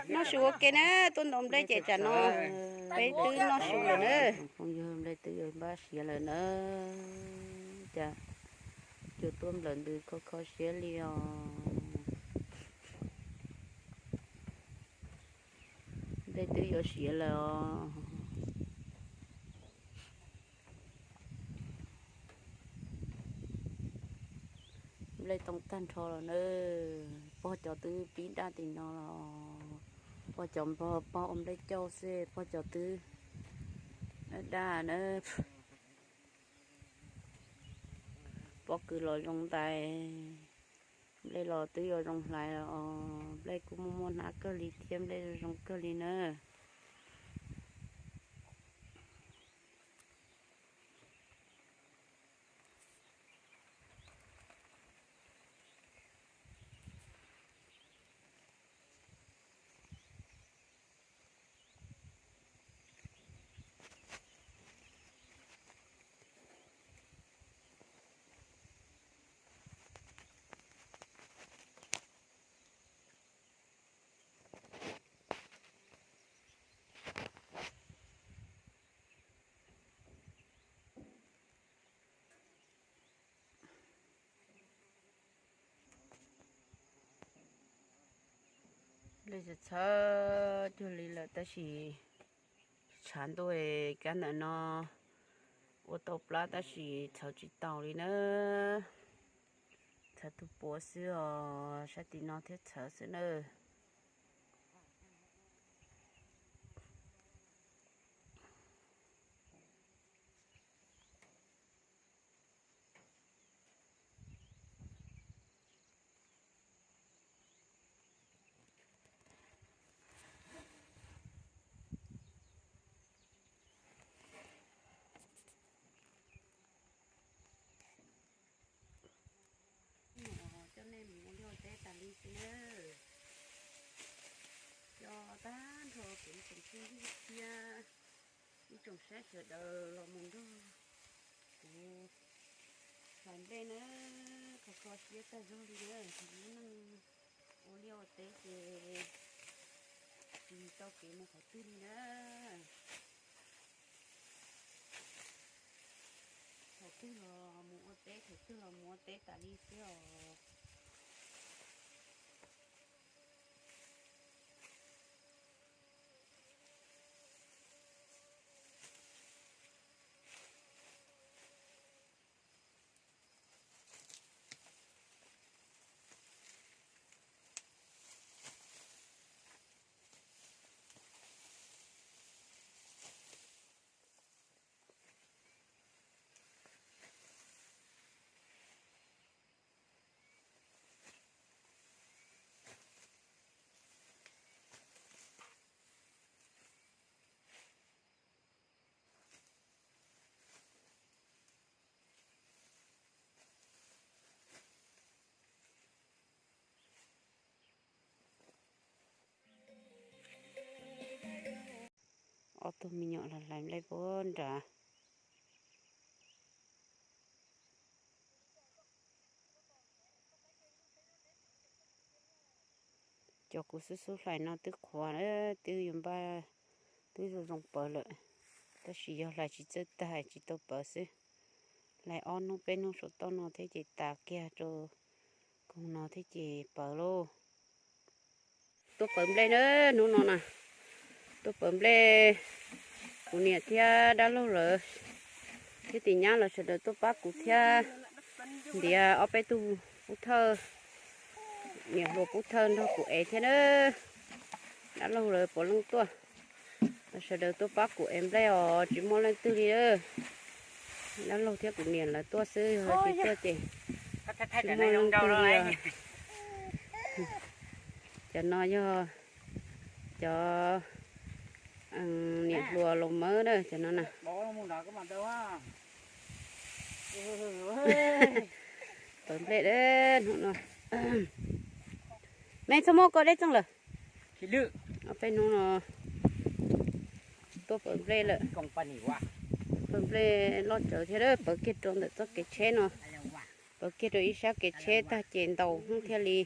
Noj su ua ke na, tuaj ntaus nplej ces tsam no peb twb noj su lawm na. Phooj ywg, nplej twb yuav npaj siav lawm na. Cas cua tuaj nplawm ntws kho kho siab li os. Nplej twb yuav siav lawm os. Nplej tau tag nrho los na. Pog cov twb pib daj tim no los. Pog cov npog pog ua nplej cauj xwb, pog cov twb daj na. Pob kws los zoo ntais, nplej los twb yuav zoo hlais los os. Nplej kuj muaj muaj hnab kawg li thiab, nplej zoo zoo kawg li na. Nplej txhawv txhawv cuag li lawm tab sis tshav ntuj kab ntawm no ua tau plab tab sis txhawv tsis taus li na. Txhawv tus puav xwb os, sab tim no thiab txhawv xwb na. Coj nej mus ua liaj ua teb tas li xwb na. Coj tag nrho kuv ib tsoom phooj ywg thiab ib tsoom saib sawv daws los mus nrog kuv hlais nplej na, kho kho siab tag zog li na. Lub neej ua liaj ua teb ces tsis tau kev mus qhov twg li na. Thaum twg los mus ua teb, thaum twg los mus ua teb tas li xwb os. Ob tug me nyuam los hlais nplej puag nrad. Cov kuv xub xub hlais no twb qhuav, twb yuav npaj, twb zoo zoo pawv lawm, tab sis yog hlais tsis txawj tag tsis tau pawv xwb. Hlais ob hnub peb hnub saum toj no thiab ces tas kiag rau koog no thiab ces pawv lauj. Tuaj pawv nplej na, hnub no na, tuaj pawv nplej, kuv niam thiab dab laug lawv thiab tus nyab lawv sawv daws tuaj pab kuv thiab ntiav ob peb tug pub thawj, niam hluas pub thawj nrog kuv ev thiab na. Dab laug lawv puav leej tuaj, lawv sawv daws tuaj pab kuv ev nplej os, tsis muaj leej twg li. Dab laug thiab kuv niam lawv tuaj xwb, tsis tuaj ces tsis muaj leej twg li os. Cov no yog cov niam hluas los mawb na, cov no na. Pawv nplej hnub no. Me txhob muab koj dej txeej lawm. Peb hnub no tuaj pawv nplej lawm. Pawv nplej loj tsawv thiab, pawv kiag rau ntawm txoj kev tsheb no. Pawv kiag rau ib sab kev tsheb tag ces ntaus hnub thiaj li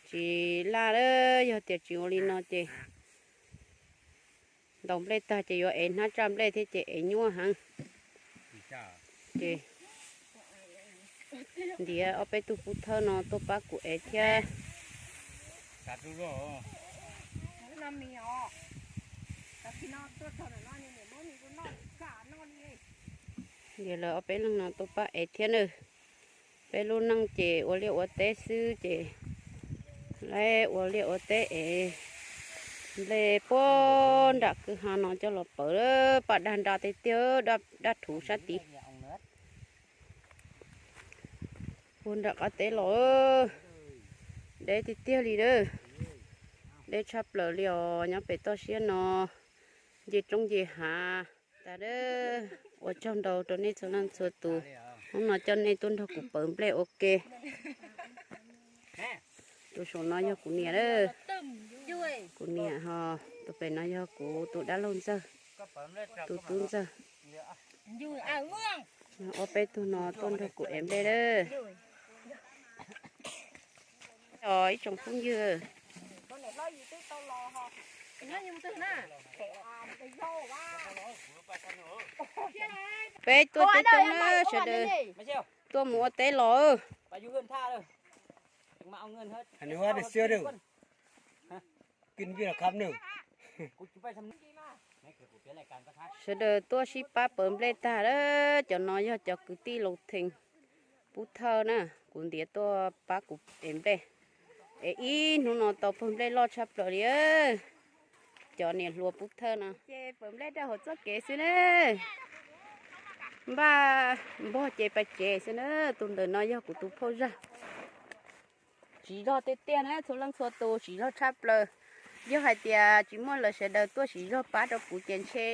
tsis tsis laj lawm, yog tias tsis ua li no ces ntaus nplej tag ces yuav ev hnab tsaj nplej thiab ces ev nyuaj heev. Ces ntiav ob peb tug pub thawj no tuaj pab kuv ev thiab. Ntiav lawv ob peb leeg no tuaj pab ev thiab na. Peb lub neej ces ua liaj ua teb xwb ces lawv ua liaj ua teb es nplej puag nram kwj ha no coj los pawv, paj daj nra tiag tiag, daj rhuv sab tid. Puag nram qab teb los, deb tiag tiag li na. Deb tshaj plaws li os, nyob pem toj siab no nce roob nce hav. Tas, ua tsaug ntau rau nej txhua leej txhua tus, hnub no coj nej tuaj nrog kuv pawv nplej ua ke. Tus saum no yog kuv niam lawm, kuv niam ho tus pem no yog kuv tus dab laug ntxawg, tus tub ntxawg. Ob peb tug no tuaj nrog kuv ev nplej lawm. Os ib tsoom phooj ywg, peb tuaj coob coob na, sawv daws tuaj mus ua teb los. Sawv daws tuaj sib pab pawv nplej tag lawm, cov no yog cov kwv tij Loos Thees, pub thawj na, kuv ntiav tuaj pab kuv ev nplej. Es ib hnub no tau pawg nplej loj tshaj plaws li. Cov niam hluas pub thawj no ces pawv nplej rau hauv txoj kev xwb na. Npaj npog ces pais tsev xwb na. Tus ntawm no yog kuv tus phauj zaj. Siv zog tiag tiag na, txhua leej txhua tus siv zog tshaj plaws. Yog hais tias tsis muaj lawv sawv daws tuaj siv zog pab rau kuv ces ntshe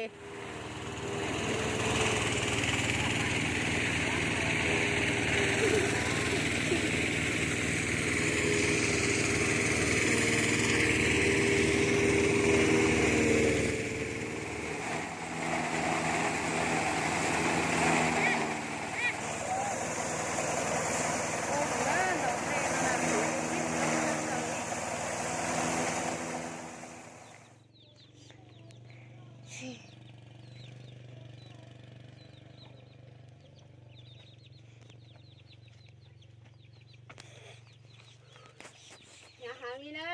Hnyav heev li na.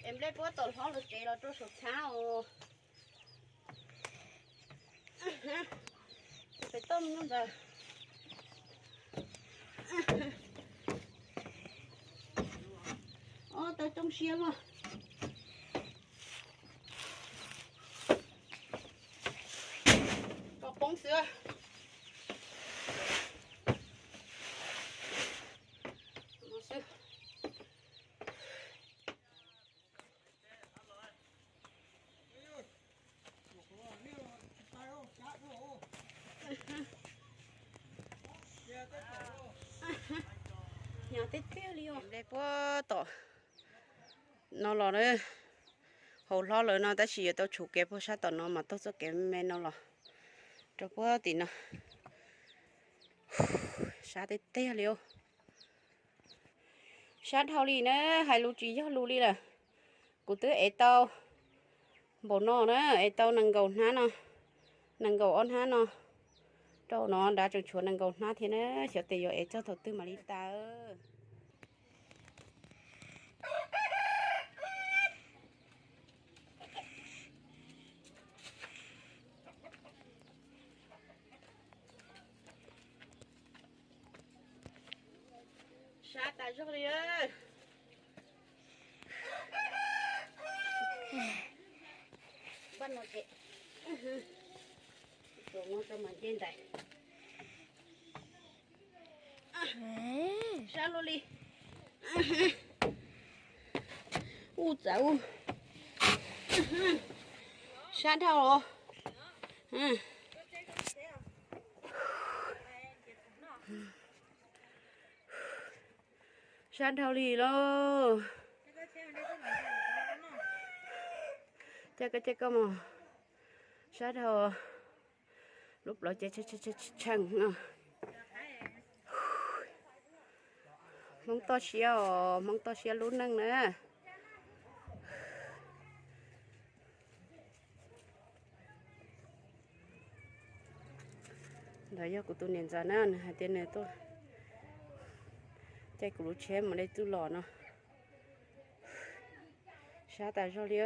Es nplej puab tom hlob lawv tsev los rau saum txhab os. Pem toj no ntawd. Ob tawg rooj siab los. Kom poob xwb. Hnyav tiag tiag li os. Nplej puag tom no los na, hauv hlob lawm no tab sis yuav tau tshuv kev puag sab tom no mas taug txoj kev me no los rau puag tim no. Sab tiag tiag li os. Sab dhau li na, hais lus tsis yog lus li lawm. Kuv twb ev tau npaum no na, ev tau nees nkaum hnab no, nees nkaum ob hnab no. Rau no nrad tseem tshuav nees nkaum hnab thiab na, xyov tes yuav ev txog thaum twg mam li tas. Sab tas zog li. Npaj no ces, no rau mas nce ntais. Sab luaj li. Ub txawv ub. Sab dhau os. Sab dhau li lauj. Caij koj, caij koj mog. Sab dhau. Lub plawv ces tshee no. Hmoob toj siab os, Hmoob toj siab lub neej na. Ntawd yog kuv tus niam ntxawm na, nws hais tias nws tuaj caij kuv lub tsheb mus de txuj lom no. Sab tas zog li.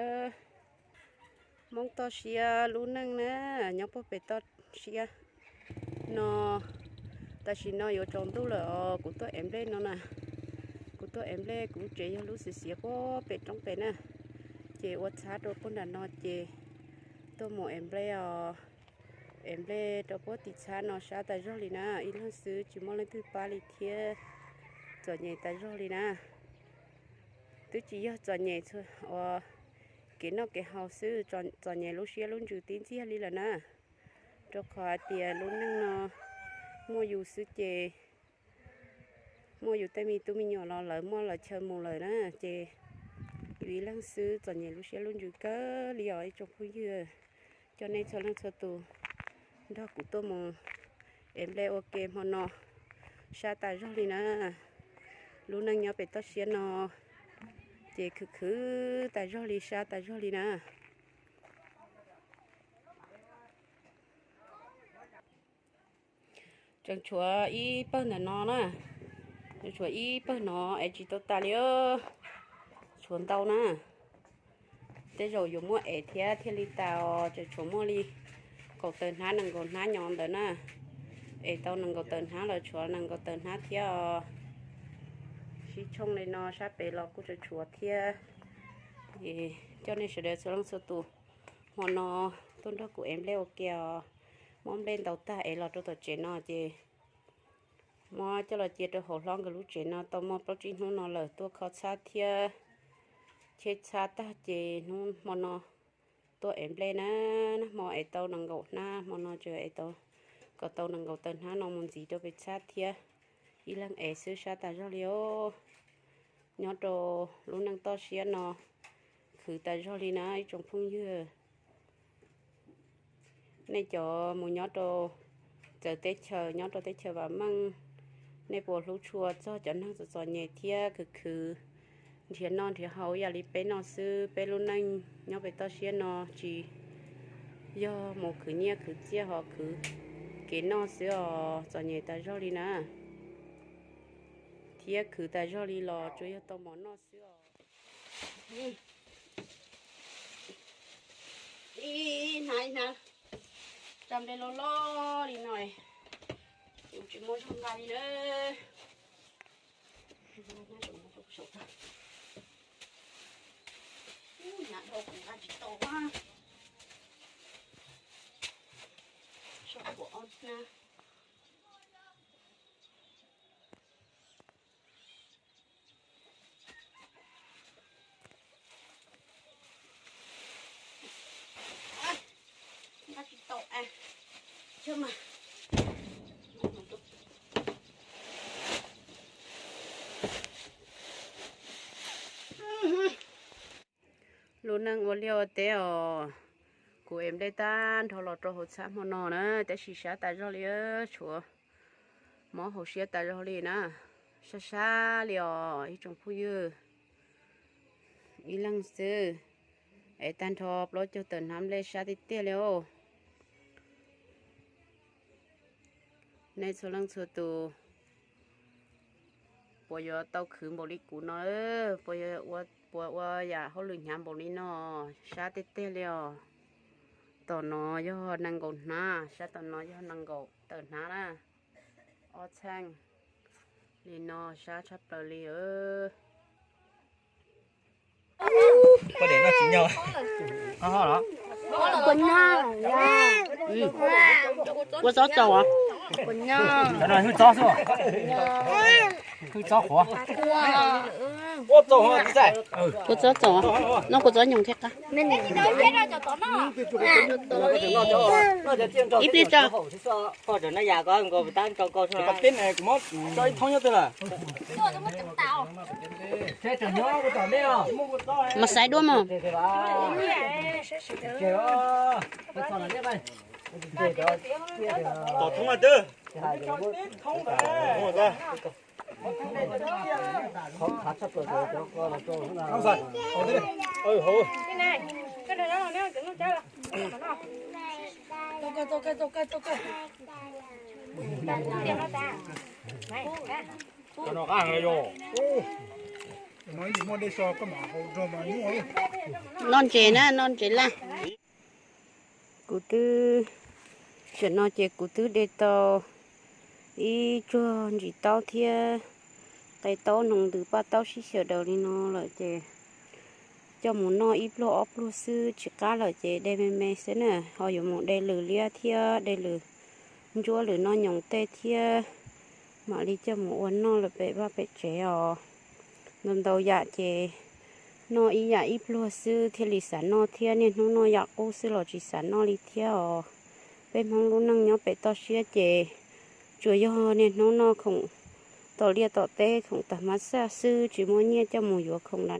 Hmoob toj siab lub neej na, nyob puag pem toj siab no. Tam sim no yuav tsaus ntuj lawm os, kuv tuaj ev nplej no na. Kuv tuaj ev nplej, kuv lub tsev yog lub xiav xiav puag pem roob pem na. Ces ua txhab rau puag nram no ces tuaj mus ev nplej os. Ev nplej rau puag tim txhab no sab tas zog li na, ib leeg xwb tsis muaj leej twg pab li thiab. Txom nyem tas zog li na. Twb tsis yog txom nyem uas kev noj kev haus xwb, txom nyem lub siab lub ntsws tib ntxiag li lawm na. Rau qhov hais tias lub neej no muaj yus xwb ces muaj yus tej me tub me nyuam los lawv muaj lawv chaw mus lawm na, ces yus ib leeg xwb txom nyem lub siab lub ntsws kawg li os ib tsoom phooj ywg. Coj nej txhua leej txhua tus nrog kuv tuaj mus ev nplej ua ke hmo no, sab tas zog li na. Lub neej nyob pem toj siab no ces khwv khwv tas zog li, sab tas zog li na. Tseem tshuav ib pawg ntawm no na, tseem tshuav ib pawg no ev tsis tau tas li, tshuav ntau na. Tej zaum yuav muab ev thiab thiaj li tas os, tseem tshuav muaj li kaum tawm hnab nees nkaum hnab nyob ntawd na. Ev tau nees nkaum tawm hnab los tshuav nees nkaum tawm hnab thiab os. Sib tshooj li no sab pem los kuj tseem tshuav thiab. Coj nej sawv daws txhua leej txhua tus hmo no tuaj nrog kuv ev nplej ua ke os. Muab nplej ntaus tag ev los rau tom tsev no ces muab coj los cia rau hauv hlob nkawd lub tsev no tau muaj plaub tsib hnub no lawm, tuaj kho txhab thiab cheb txhab tag ces hnub hmo no tuaj ev nplej na. Nag hmo ev tau nees nkaum hnab, hmo no tseem ev tau kom tau nees nkaum tawm hnab no mus ntxiv rau pem txhab thiab. Ib leeg ev xwb sab tas zog li os. Nyob rau lub neej toj siab no khwv tas zog li na ib tsoom phooj ywg. Nej cov mus nyob rau txawv teb chaws, nyob rau teb chaws vam meej, nej puas hlub tshua txog cov neeg txom txom nyem thiab khwv khwv nrhiav noj nrhiav haus yam li peb no xwb? Peb lub neej nyob pem toj siab no tsis yog mus khwv nyiaj khwv txiaj ho khwv kev noj xwb os, txom nyem tas zog li na. Thiab khwv tas zog li los tsuas yog tau mov noj xwb os. Ib hnab ib hnab, tsa nplej loj loj li no, yus tsis muaj zog nqa li na. Hnab dhau kuv nqa tsis tau. Soj kuv ob hnab. Lub neej ua liaj ua teb os, kuv ev nplej tag nrho los rau hauv txhab hmo no na, tab sis sab tas zog li, tshuav mob hauv siab tas zog li na, sab sab li os ib tsoom phooj ywg. Ib leeg xwb, ev tag nrho plaub caug tawm hnab nplej sab tiag tiag li os. Nej txhua leej txhua tus puas yuav tau khwv npaum li kuv no, puas ua yam hauj lwm hnyav npaum li no, sab tiag tiag li os. Tom no yog nees nkaum hnab, sab tom no yog nees nkaum tawm hnab na. Ob txheej li no sab tshaj plaws li. Kua txob txaus, kua txob qhuav. Kua txob txaus, noj kua txob nyoos thiab qab. Ib pliag tso. Mas xaiv duab mog. Noj ntses na, noj ntses laj. Kuv twb, tam sim no ces kuv twb de tau ib tsuag ntsis taub thiab qe taub, noog ntws paj taub sib xyaw daws li no lawm ces coj mus noj ib pluag ob pluag xwb tsis qab lawm ces de me me xwb na, ho yuav mus de lws liab thiab de lws ntsuab lws noj nyoos tej thiab mam li coj mus ua noj lawm pem vaj pem tsev os. Ntau ntau yam ces noj ib yam ib pluag xwb thiaj li xav noj thiab, niaj hnub noj yam qub xwb los tsis xav noj li thiab os. Peb Hmoob lub neej nyob pem toj siab ces tsuas yog niaj hnub noj khoom tom liaj tom teb, khoom tag mab xaj xwb, tsis muaj nyiaj coj mus yuav khoom na.